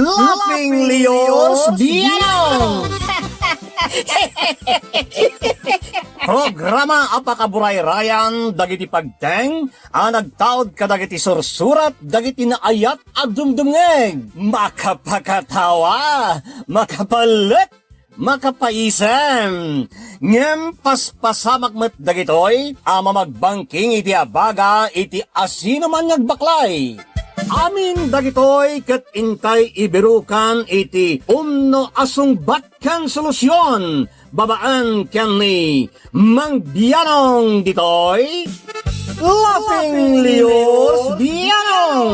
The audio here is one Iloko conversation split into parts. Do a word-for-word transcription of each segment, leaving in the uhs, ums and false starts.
Laughing Leos Bianong! Programa a pakaburayrayan dagiti pagteng a nagtaud kadagiti sursurat dagiti naayat a dumdumngeg. Makapakatawa, makapalek, makapaisem. Ngem paspasamak met dagitoy a mamagbangking iti abaga iti asinoman nga agbaklay. Amin dagitoy ket intay ibirukan iti umno a sungbat ken solusion babaen ken ni Mang Bianong ditoy, Laughing Leos Bianong.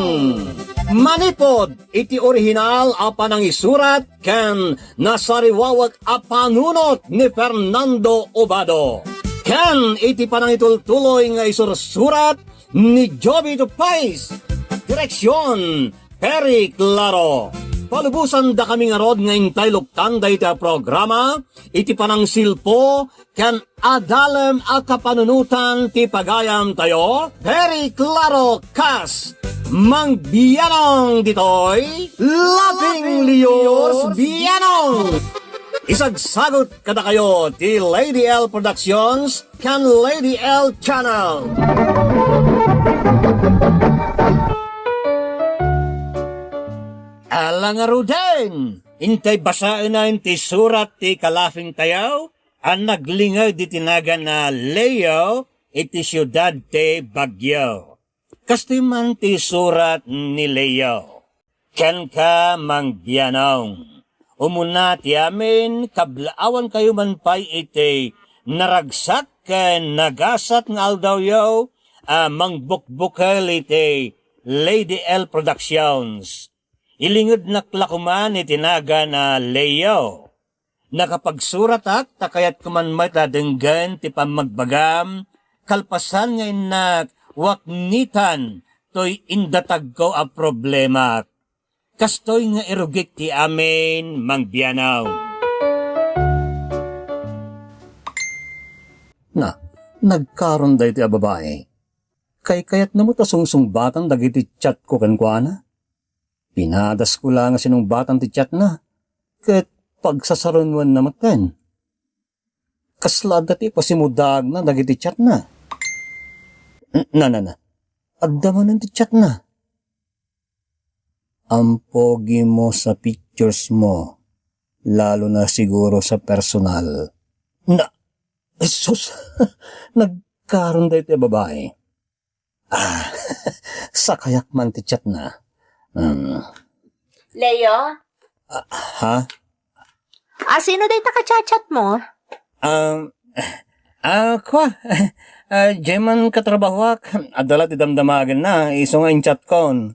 Manipod iti orihinal a panangisurat ken nasariwawek a panunot ni Fernando Obado, ken iti panangitultuloy nga isursurat ni Jovito Pais. Direksion, Perry Claro. Palubosandakami ngarud nga intay luktan dayta a programa iti panangsilpo ken adalem a kapanunotan ti pagayamtayo, Perry Claro kas Mang Bianong ditoy, Laughing Leos Bianong. Isagsagut kadakayo ti Lady L Productions ken Lady L Channel. Ala ngaruden, intay basaen ti surat ti kalafing tayo a naglinged iti nagan a Leo iti siudad ti Baguio. Kastoy man ti surat ni Leo. Kenka, Mang Bianong. Umuna ti amin, kablaawankayo man pay iti naragsak ken nagasat nga aldawyo a mangbukbukel iti Lady L Productions. Ilingednak la koman iti nagan a Leo. Nakapagsuratak ta kayatko man met a denggen ti pammagbagam, kalpasan nga innak waknitan toy indatagko a problemak. Kastoy nga irugik ti amin, Mang Bianong. Na, nagkaron daytoy a babai. Kaykayatna met a sungsungbatan dagiti chatko kenkuana. Pinadasko la nga sinungbatan ti chatna, ket pagsasarunuenna metten. Kasla adda ti ipasimudagna dagiti chatna. N-, na, na, na. Adda manen ti chatna. Ampogimo sa pictures mo, lalo na siguro sa personal. Na, sus, nagkaron daytoy a babai. Ah, sakayak man ti chatna. Hmm. Leo? Ah, ha? Ah, sino dayta ka chat-chat mo? Ah, ah, kwa, ah, diay man katrabahoak, adda la ti damdamagenna, isu nga in-chatkon.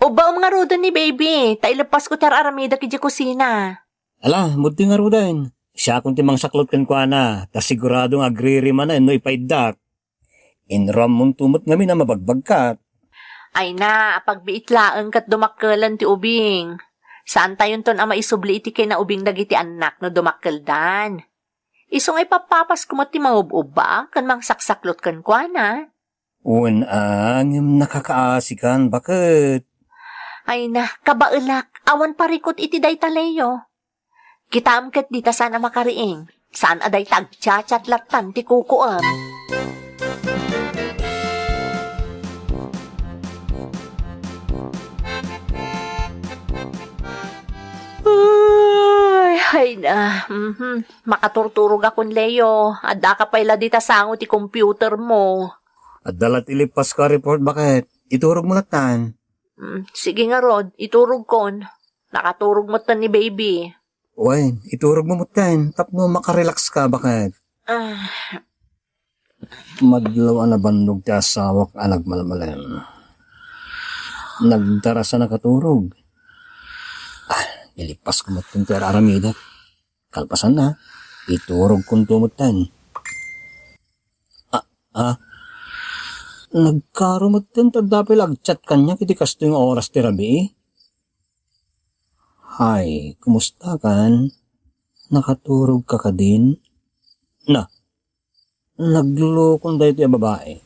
Ubbaem ngaruden ni baby, ta ileppasko ti ar-aramidek idiay kusina. Ala, muddi ngaruden. Siakon ti mangsaklot kenkuana, ta sigurado nga agririmanen no ipaiddak. Inrammonto met ngamin a mabagbagkat. Ay na, apagbiit laeng ket dumakkelen ti ubing. Saantayonton a maisubli iti kinaubing dagiti annak no dumakkeldan. Isu nga ipappapasko met ti mangub-ubba ken mangsaksaklot kenkuana. Wen a, ngem nakakaasikan, baket. Ay na, kabaelak, awan parikut iti dayta, Leo. Kitaem ket dita saan a makariing. Saan a dayta agchat-chat lattan ti kukuem. Ay, ay na. Mhm. Makaturturogakon, Leo. Addaka pay la dita sango ti computer mo. Adda la ti lippasko a report, baket. Iturog mo lattan. Mm, sige ngarud, iturogkon. Nakaturog metten ni baby. Wen, iturog mo metten tapno makarelax ka, baket. Ah. Madlaw a nabannog ti asawak a nagmalmalem. Nagdaras a nakaturog. Ah, ilippasko metten ti ar-aramidek. Kalpasanna, iturogkonto metten. Ah, ah. Nagkaro metten ta adda pay la agchat kaniak iti kastoy nga oras ti rabii. Hay, kumusta kan? Nakaturog ka kadin? Na, naglulukon daytoy a babai.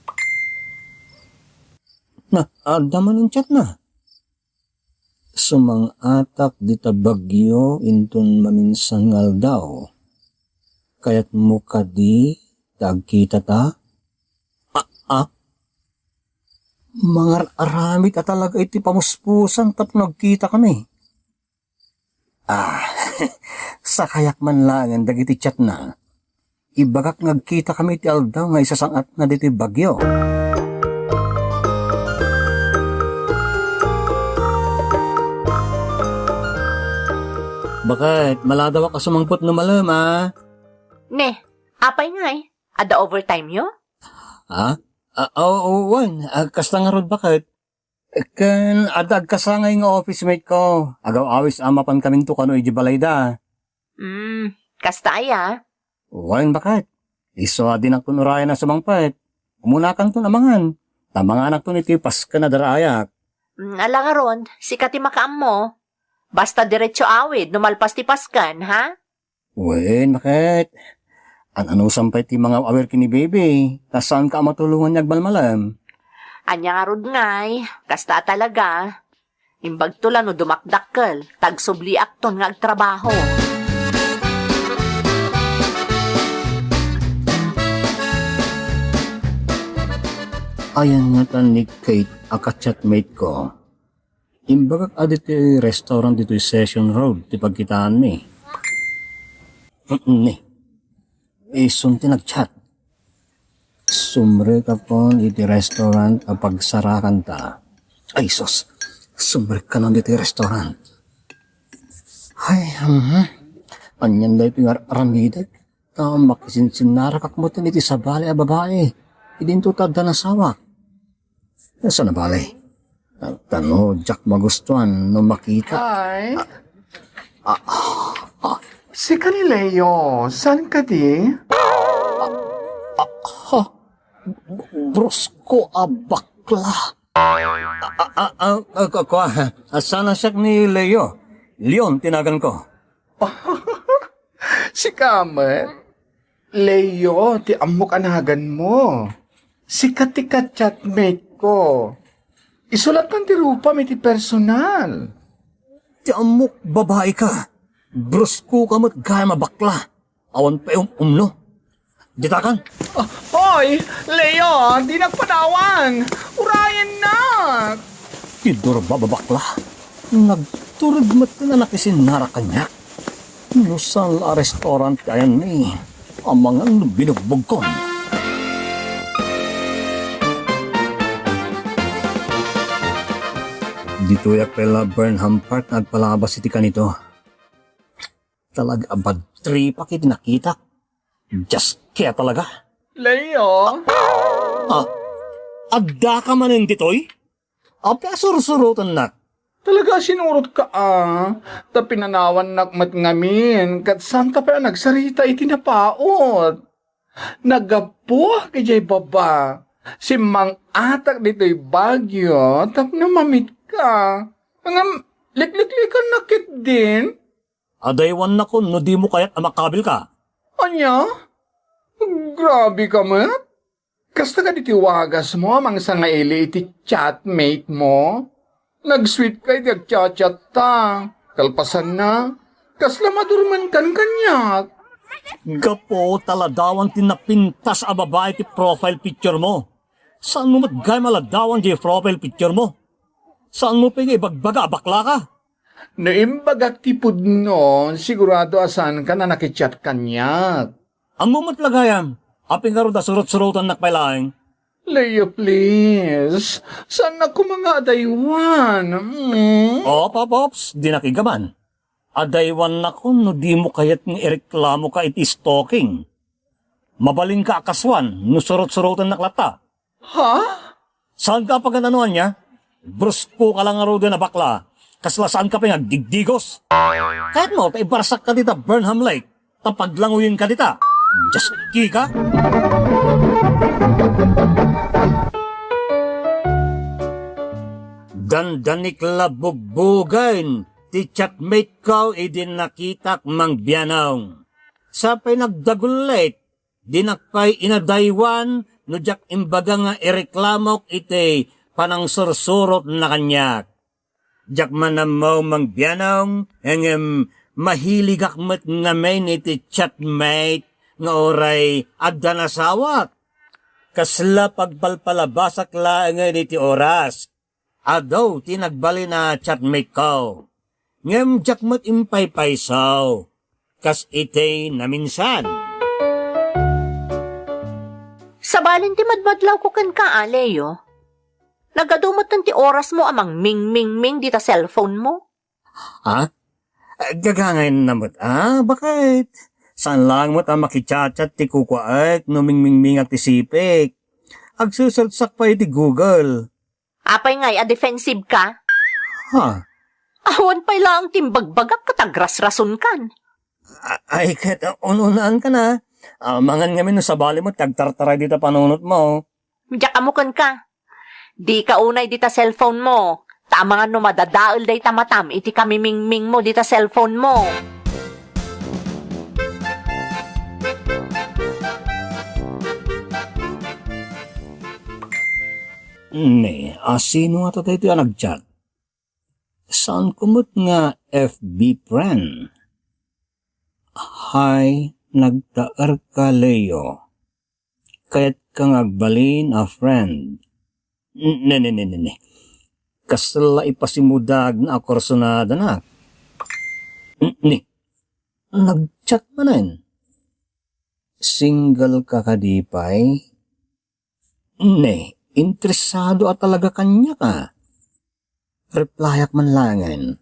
Na, adda man in-chat na. Sumang-atak dita bagyo inton maminsan nga aldaw. Kayatmo kadi ta agkitata? Ah, ah. Mangar-aramid a talaga iti pamuspusang tapno agkitakami. Ah, sakayak man laengen dagiti chatna. Ibagak nga agkitakami iti aldaw nga isasang-atna ditoy bagyo. Baket, maladawak a sumangpet no malem, a? Ne, apay ngay? Adda overtime yo? Ha? Ah, oo, wen. Ah, kasta ngarud, baket. Ken adda agkasangay nga office mate ko. Agaw-awis a mapankaminto kano idiay balayda. Hmm, kasta aya? Wen, baket. Isu a dinakton urayen a sumangpet. Umunakanton a mangan. Ta manganakton iti pasken a daraayak. Hmm, ala ngarud, sika ti makaammo. Basta diretso awid no malpas ti pasken, ha? Wen, baket. An-anusam pay ti mangaw-awir ken ni Baby, ta saanka a matulongan nga agmalmalem. Ania ngarud ngay, kasta a talaga. Imbagto la no dumakdakkel, ta agsubliakton nga agtrabaho. Ayan ngatan ni Kate a ka-chatmate ko. Imbagak a ditoy restaurant ditoy Session Road ti pagkitaanmi. Ni, isun ti nag-chat. Sumrekakon iti restaurant a pagsarakanta. Ay, sus! Sumrekkanon ditoy restaurant. Ay, mhm. Anian daytoy nga ar-, aramidek? Ta makisinsinnarakak metten iti sabali a babai. Idinto ta adda nasawak. Saan a bale? Tano, diak magustuan no makita. Hi. Ah, ah, ah. Sika ni Leo, saan kadi? Ah, ah, ha? Brusko a bakla. Ah, ah, ah, ah, kua, kua, ah, saan a siak ni Leo? Leon, tinagan ko. Sika met? Leo, ti ammok a naganmo. Sika ti ka-chatmate ko. Isu lattan ti rupam iti personal. Ti ammok, babai ka. Brusko ka met gayam a bakla. Awan pay um-, umno. Ditakan. Ah, oy, Leo, dinak panawan. Urayennak. Ti durba a bakla. Nagturog met nga nakisinnarak kaniak. No saan la a restaurant ti ayanmi, amangan no binugbogkon. Ditoyak pay la Burnham Park nga agpalabas iti kanito. Talaga a bad tripak iti nakitak. Dios kaya talaga. Leo? Ah, adda ka manen ditoy? Apay a sursurotennak? Talaga a sinurotka a, ta pinanawannak met ngamin, ket saanka pay a nagsarita iti napaut. Naggapuak idiay baba. Simmang-atak ditoy Baguio tapno mamitka. Ngem, likliklikannak ketdin. Adaywannakon no dimo kayat a makabilka. Ania? Grabe ka met. Kasta kadi ti wagasmo a mangsangaili iti chatmate mo? Nag-sweet ka iti agchat-chatta. Kalpasanna, kasla madurmenkan kaniak. Gapu ta ladawan ti napintas a babai ti profile picture mo. Saanmo met gayam a ladawan diay profile picture mo? Saanmo pay nga ibagbaga a bakla ka? No imbagak ti pudno, sigurado a saanka a nakichat kaniak. Ammom met la gayam, apay ngarud a surot-surotannak pay laeng? Leo, please. Saannak koma nga adaywan. Mm. Op, op, ops, dinak iggaman. Adaywannakon no dimo kayat nga ireklamoka iti stalking. Mabalinka a kasuan no surot-surotannak latta. Ha? Saanka a pagan-anoan nia? Brusko ka la ngaruden a bakla. Kasla saanka pay nga agdigdigos. Kayatmo ta ibarsakka dita Burnham Lake, ta paglanguyenka dita. Dios kika? Dandanik la bugbugen ti chatmate ko idi nakitak mangbianong. Sapay nagdagullit, dinak pay inadaywan no diak imbaga nga ireklamok iti panangsursurotna kaniak. Diak man ammo, Mang Bianong, ngem mahiligak met ngamin iti chatmate nga uray adda nasawak. Kasla pagpalpalabasak laengen iti oras. Adu ti nagbalin a chatmate ko. Ngem diak met impaypayso kas iti naminsan. Sabalin ti madmadlawko kenka, a, Leo. Nagadu metten ti orasmo a mangmingmingming dita cellphone mo. Ha? Gagangay na met, a? Bakit? Saan lang met a makichat-chat ti kukuaek no mingmingmingak ti sipik? Agsesearchak pay iti Google. Apay ngay a defensive ka? Ha? Awan pay laeng ti imbagbagak ket agrasrasonkan. A-, ay, ket, uh, un-unaanka na. Amangan ngamin no sabali met ti agtartaray dita panunotmo. Diak ammo kenka. Dika unay dita cellphone mo. Ta amangan no madadael dayta matam iti kamimingming mo dita cellphone mo. Ne, a, sino nga tatay ti a nagchat? Saan ko met nga F B friend? Hi, nagtaer ka, Leo. Kayat ka nga agbalin a friend. N-, ne, ne, ne, ne, ne. Kasla ipasimudag na a kursunada na. N-, ne. Nagchat manen. Single ka kadi pay? Ne, interesado a talaga kaniak a. Replyak man laengen.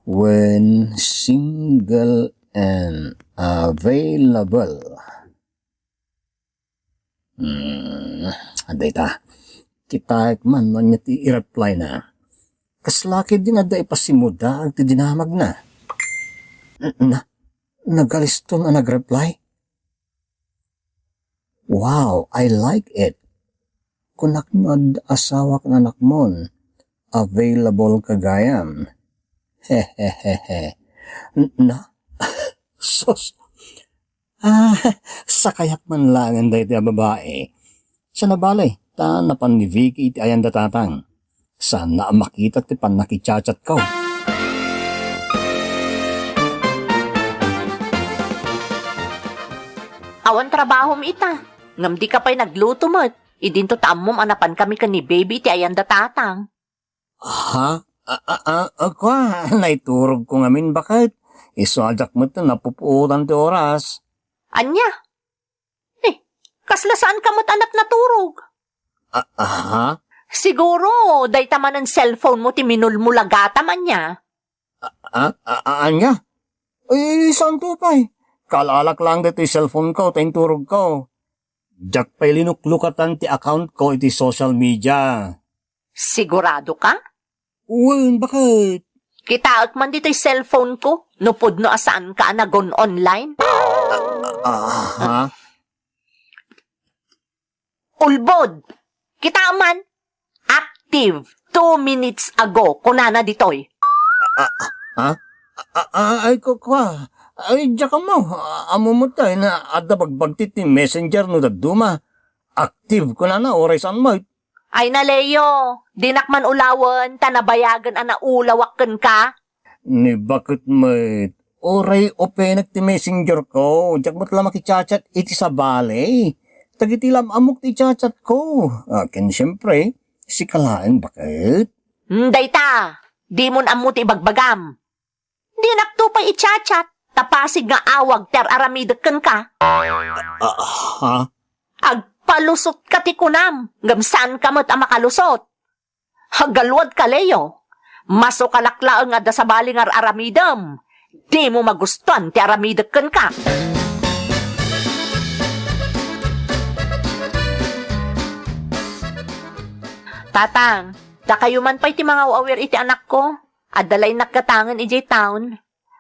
When single and available. Hmm, adda ita. Kitaek man no ania ti i-reply na. Kasla ketdin adda ipasimudag ti dinamagna. N-, na, nagaliston a nag-reply. Wow, I like it. Kunak no adda asawak nga anakmon. Available ka gayam. Hehehehe. N-, na? Sus. Ah, sakayak man laengen daytoy a babai. Saan a bale, ta napan ni Vicky iti ayan da Tatang. Saan a makita ti pannakichat-chat ko. Awan trabahom ita, ngem dika pay nagluto met. Idinto ta ammom a napankami ken ni Baby iti ayan da Tatang. Ha? A, a, a, a, kua, naiturog ko ngamin, baket. Isu a diak met napupuotan ti oras. Ania? Eh, kasla saan ka met a naturog? A, aha? Siguro, dayta manen cellphone mo ti minulmulagatam, ania? A, a, a, ania? Ay, saan to pay? Kaalalak lang ditoy cellphone ko, ta inturog ko. Diak pay linuklukatan ti account ko iti social media. Sigurado ka? Wen, baket? Kitaek man ditoy cellphone ko, no pudno a saan ka a nagon online. A, a, aha? Ulbod! Kita man, active two minutes ago, kunana ditoy. A, a, ha? A, a, ay, ku-, kua. Ay, diak ammo. A, ammo met tay na adda bagbagti ti messenger no dadduma. Active, kunana, uray saan met. Ay na, Leo, dinak man ulawen, ta nabayagen a naulawak kenka. Ni baket met, uray openek ti messenger ko, diak met la makichat-chat iti sabali. Dagiti lam-amok ti chat-chat ko. A, ken siempre, sika laeng baket. Hmm, dayta, dimon ammo ti ibagbagam. Dinakto pay i-chat-chat, ta pasig nga awag ti ar-aramidek kenka. A, ha? Agpalusotka ti kunam, ngem saanka met a makalusot. Aggaluadka, Leo. Masukalak laeng nga adda sabali nga ar-aramidem. Dimo magustuan ti aramidek kenka. Tatang, dakayo man pay ti mangaw-awir iti anakko. Adda la innak gatangen idiay town.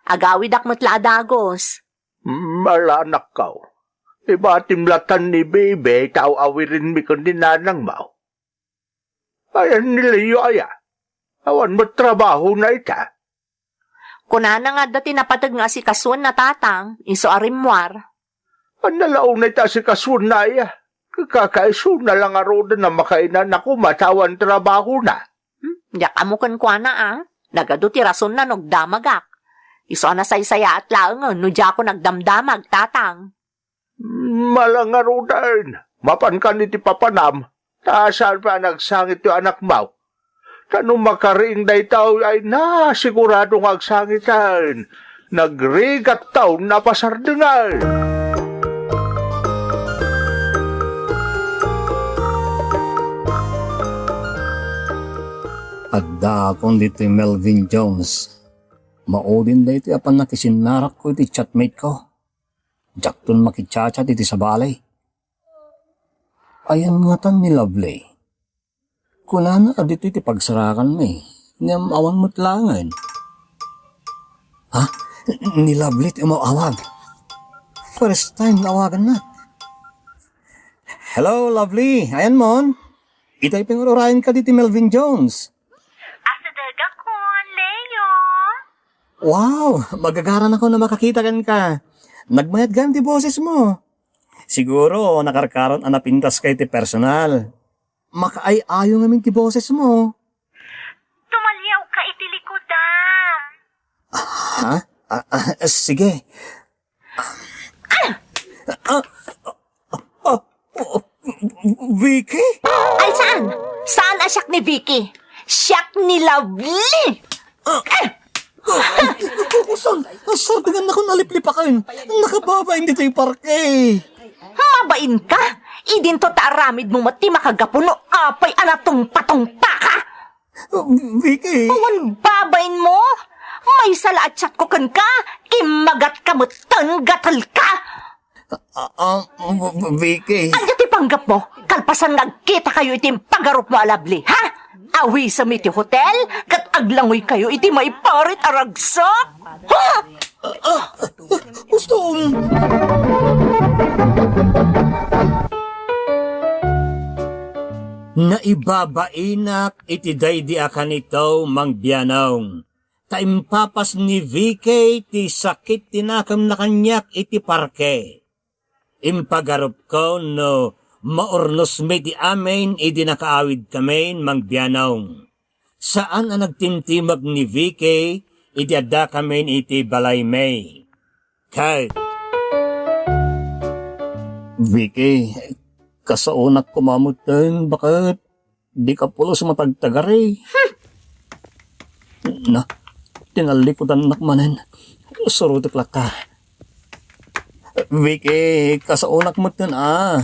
Agawidak met la a dagus. Mm, ala, anakko. Ibatim latan ni Bebe ta aw-awirinmi ken ni nanangmo. Ayan ni Leo aya. Awan met trabahona ita. Kunana nga adda ti napateg nga asikasuenna, Tatang, isu a rimmuar. Ania la unay ti asikasuenna aya? Kakaisuna la ngaruden a makainana koma ta awan trabahona. Hmm? Diak ammo kenkuana, a. Nagadu ti rasonna no agdamagak. Isu a nasaysayaat laengen no diakon agdamdamag, Tatang. Malangaruden, mapankan iti papanam, ta saan pay a nagsangit ti anakmo. Ta no makariing daytoy, ay na, sigurado nga agsangiten. Nagrigat taon a pasardengay. Addaakon ditoy Melvin Jones. Maudin daytoy a pannakisinnarokko iti chatmate ko. Diakton makichat-chat iti sabali. Ayan ngatan ni Lovely. Kunana a ditoy ti pagsarakanmi, ngem awan met laengen. Ha? Ni Lovely ti umaw-awag. First time nga awaganna. Hello, Lovely. Ayan mon? Itay pay nga ur-urayenka ditoy Melvin Jones. Asadegakon, Leo. Wow! Magagaranakon a makakita kenka. Nagmayat gayam ti boses mo. Siguro, nakarkaron a napintaska iti personal. Makaay-ayo ngamin ti boses mo. Tumaliawka iti likudam. Ha? Ah, ah, sige. Ah! Ah, ah, ah, Vicky? Ay, saan? Saan a siak ni Vicky? Siak ni Lovely! Ah! Usan, sardengannakon a liplipaken. Nakababain ditoy parke. Mabainka? Idinto ta aramidmo met ti makagapu no apay a natungpatungpaka. Vicky. Awan babainmo? Maysa la a chatko kenka, immagatka metten, gatelka. Ah, ah, Vicky. Ania ti panggepmo? Kalpasan nga agkitakayo iti impagarupmo a Lovely, ha? Awisem iti hotel, ket aglangoykayo iti maiparit a ragsak? Ha? Ah, ah, gusto. Naibabainak iti daydi a kanito, Mang Bianong. Ta impapas ni Vicky ti sakit ti nakemna kaniak iti parke. Impagarupko no maurnosmi ti amin idi nakaawidkamin, Mang Bianong. Saan a nagtimtimag ni Vicky idi addakamin iti balaymi. Ket, Vicky, kasaonak koma metten, baket. Dika pulos matagtagari. Hmm. Na, tinallikudannak manen. Surotek latta. Vicky, kasaonak metten a.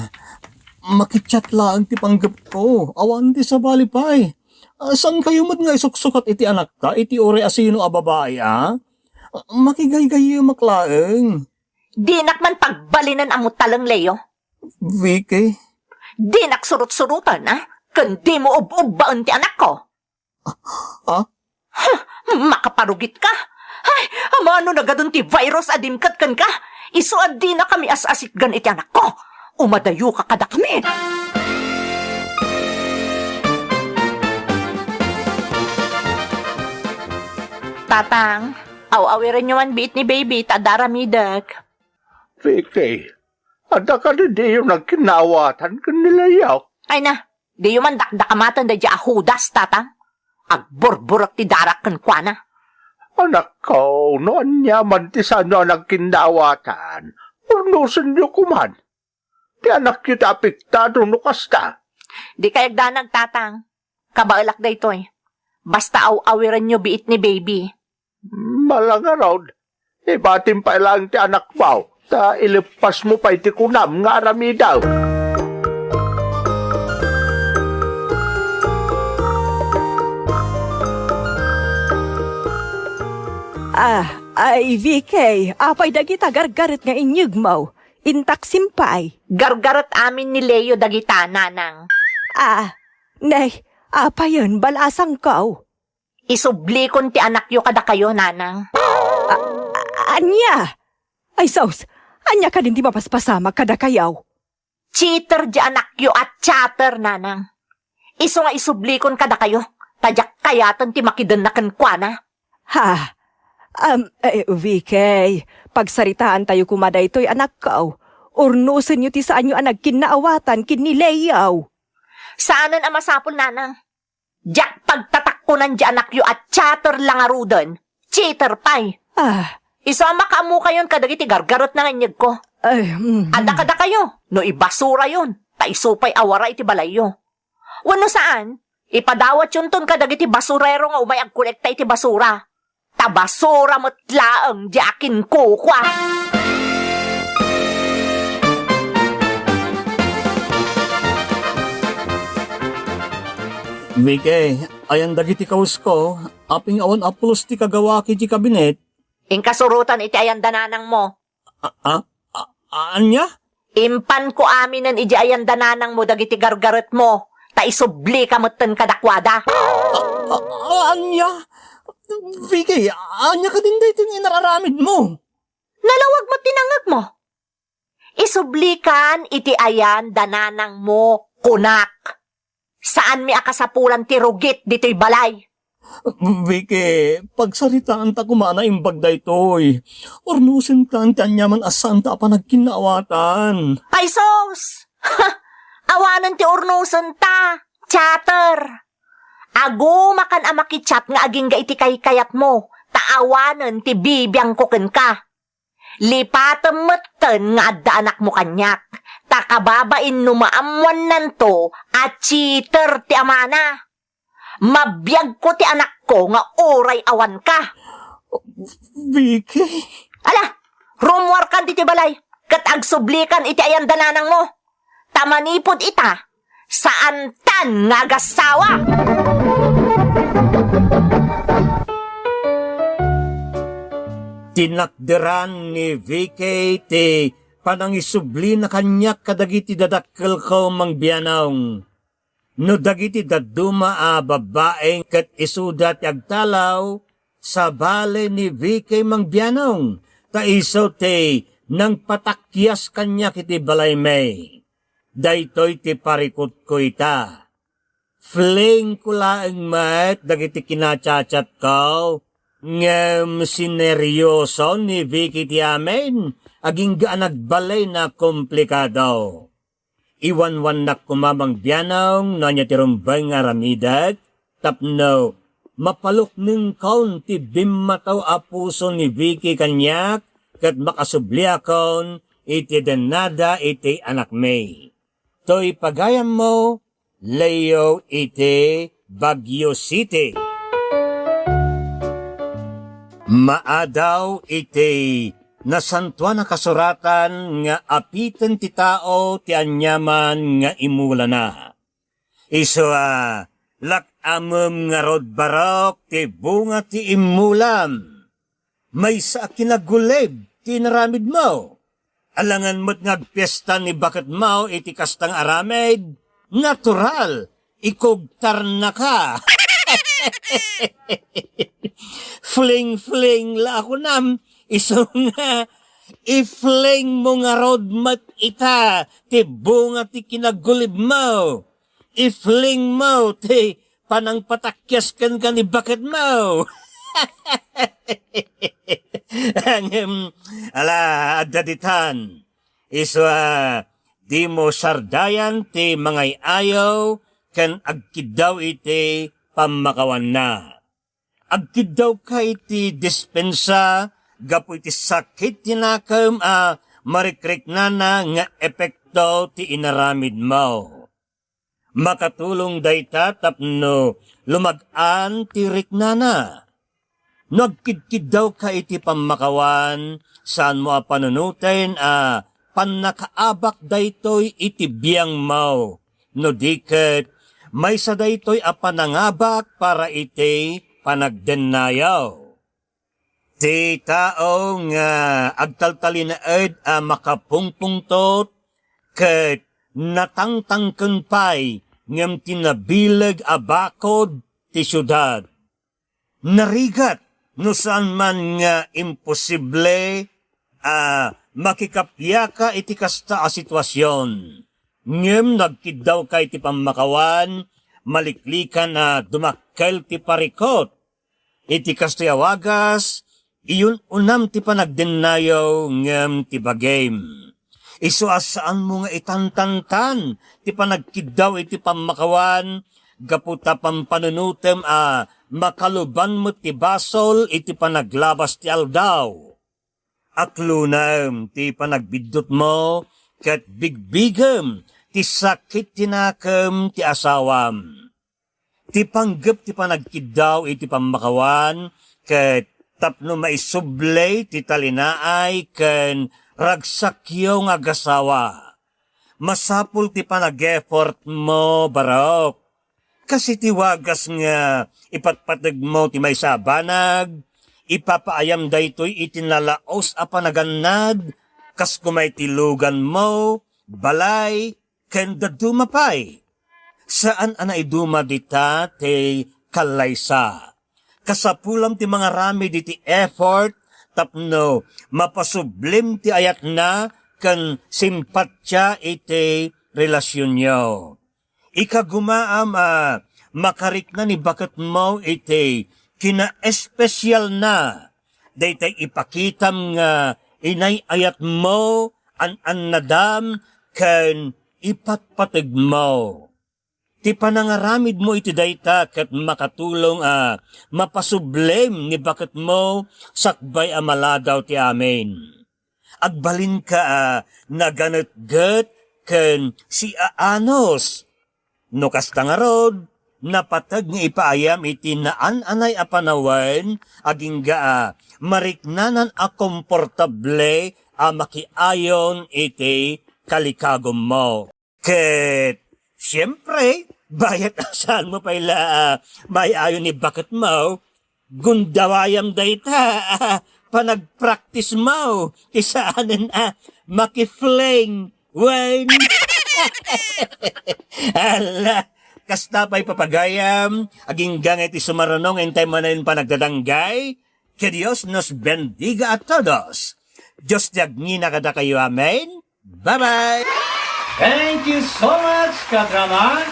Makichat laeng ti panggepko. Awan ti sabali pay. Ah, saan kayo met nga isuksukat iti anakta, iti uray a sino a babai, a? Makigaygayemak laeng. Dinak man pagbalinen a mutaleng, Leo. Vicky? Dinak surot-suroten, a? Ken dimo ub-ubbaen ti anakko. Ah? Huh, makaparugit ka! Ay, amano nagadun ti virus a dimket kenka? Isu a dinakami as-asitgan iti anakko. Umadayoka kadakami. Tatang, aw-awirenyo man biit ni baby ta adda aramidek. Vicky, adda kadi diyo nagkinnaawatan ken ni Leo? Ay na, diyo man dakdakamaten daydiay a Judas, Tatang. Agburburek ti darak kenkuana. Anakko, no ania man ti saanyo a nagkinnaawatan, urnosenyo koman. Ti anakyo ti apektado no kasta. Dikay agdanag, Tatang. Kabaelak daytoy. Basta aw-awirenyo biit ni baby. Malangarud, ibatim pay laeng ti anakmo, ta ileppasmo pay ti kunam nga aramidem. Ah, ay, Vicky, apay dagita gargaret nga inyegmo? Intaksim pay. Gargaret amin ni Leo dagita, Nanang. Ah, nay, apayen, bal-asangko? Isublikon ti anakyo kadakayo, Nanang. A-, a-, ania? Ay, sus, ania kadin ti mapaspasamak kadakayo? Cheater di anakyo a chatter, Nanang. Isu nga isublikon kadakayo, ta diak kayaten ti makidenna kenkuana. Ha? Am, eh, Vicky, pagsaritaantayo koma daytoy, anakko. Urnosenyo ti saanyo a nagkinnaawatan ken ni Leo. Saanen a masapul, Nanang. Diak pagtatak Kunan ti anakyo a chatter la ngaruden, cheater pay. Ah. Isu a makaammokayon kadagiti gargarutna nga inyegko. Ay, mm. Adda kadakayo, no ibasurayon, ta isu pay a wara iti balayyo. Wenno saan, ipadawatyonton kadagiti basurero nga umay agkolekta iti basura. Ta basura met laeng ti akinkukua. Vicky, ayan dagiti kawes ko. Aping awan a pulos ti kagawak iti kabinet. Inkasurotan iti ayan da nanangmo. A, a, a, ania? Impanko aminen iti ayan da nanangmo dagiti gargaretmo, ta isublika metten kadakuada. A, a, ania? Vicky, ania kadin daytoy nga inararamidmo? Nalawag met ti nangngegmo. Isublikan iti ayan da nanangmo, kunak. Saanmi a kasapulan ti rugit ditoy balay. Vicky, pagsaritaanta koma a naimbag daytoy. Urnosenta ti aniaman a saanta a panagkinnaawatan. Ay sus! Awanen ti urnosenta, chatter! Agumakan a makichat nga agingga iti kaykayatmo, ta awanen ti bibiangko kenka. Lipatem metten nga adda anakmo kaniak, ta kababain no maammuannanto a cheater ti amana. Mabiagko ti anakko nga uray awanka. Vicky. Ala, rummuarkan ditoy balay, ket agsublikan iti ayan da nanangmo. Ta manipud ita, saantan nga agasawa. Tinakderan ni Vicky ti panangisublina kaniak kadagiti dadakkelko, Mang Bianong. No dagiti dadduma a babbai ket isuda ti agtalaw, sabali ni Vicky, Mang Bianong, ta isu ti nangpatakyas kaniak iti balaymi. Daytoy ti parikutko ita. Flingko laeng met dagiti kinachatchatko, ngem sineryoso ni Vicky ti amin, agingga a nagbalin a komplikado. Iwanwannak koma, Mang Bianong, no ania ti rumbeng nga aramidek, tapno mapaluknengkon ti bimmato a puso ni Vicky kaniak, ket makasubliakon iti dennada iti anakmi. Toy pagayammo, Leo iti Baguio City. Maadaw iti Nasantoan a Kasuratan nga apiten ti tao ti aniaman nga imulana. Isu a, lak-amem ngarud barok ti bunga ti immulam. Maysa a kinagulib ti inaramidmo. Alangan met nga agpiesta ni baketmo iti kasta nga aramid. Natural, ikugtarnaka. Fling-fling la a kunam, isu nga, i-fling mo ngarud met ita ti bunga ti kinagulibmo. I-fling mo ti panangpatakyas kenka ni baketmo. Ngem, ala, adda ditan. Isu a, dimo sardayan ti mangay-ayaw ken agkiddaw iti pammakawanna. Agkiddawka iti dispensa gapu iti sakit ti nakem a marikriknana nga epekto ti inaramidmo. Makatulong dayta tapno lumag-an ti riknana. No agkidkiddawka iti pammakawan, saanmo a panunoten a pannakaabak daytoy iti biangmo, no di ket maysa daytoy a panangabak para iti panagdennayo. Ti tao nga agtaltalinaed a makapungpungtot ket natangtangken pay ngem ti nabileg a bakod ti siudad. Narigat no saan man nga imposible a makikapiaka iti kasta a situasion. Ngem no agkiddawka iti pammakawan, maliklikan a dumakkel ti parikut. Iti kastoy a wagas, iyun-unam ti panagdennayo ngem ti bagim. Isu a saanmo nga itantantan ti panagkiddaw iti pammakawan gapu ta pampanunotem a makaluban met ti basol iti panaglabas ti aldaw. Aklonem ti panagbiddutmo ket bigbigem ti sakit ti nakem ti asawam. Ti panggep ti panagkiddaw iti pammakawan ket tapno maisubli ti talinaay ken ragsakyo nga agasawa. Masapul ti panag-effortmo, Barok. Kas iti wagas nga ipatpategmo ti maysa a banag, ipapaayam daytoy iti nalaos a panagannad, kas koma iti luganmo, balay, ken dadduma pay. Saan a naiduma dita ti kallaysa. Kasapulam ti mangaramid iti effort tapno mapasublim ti ayatna ken simpatia iti relasionyo. Ikagumaam a makarikna ni baketmo iti kinaespesialna. Daytay ipakitam nga inay-ayatmo, an-annadam, ken ipatpategmo. Ti panangaramidmo iti dayta ket makatulong a mapasublim ni baketmo sakbay a maladaw ti amin. Agbalinka a naganetget ken siaanus. No kasta ngarud, napateg nga ipaayam iti naan-anay a panawen agingga a mariknanan a komportable a makiayon iti kalikagummo. Ket, siempre, bayat a saanmo pay la a maayayo ni baketmo, gundawayam dayta a panagpraktismo ti saanen a makifling wen. Ala, kasta pay papagayam, agingga nga iti sumaruno nga intay manen panagdadanggay, que Dios nos bendiga a todos. Dios ti agngina kadakayo, amen. Bye-bye! Thank you so much, kadrama!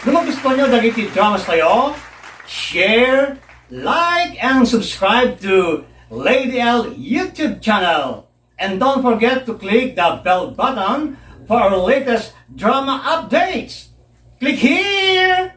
No magustuhan nyo dagiti dramas tayo, share, like, and subscribe to Lady L YouTube channel. And don't forget to click the bell button for our latest drama updates. Click here!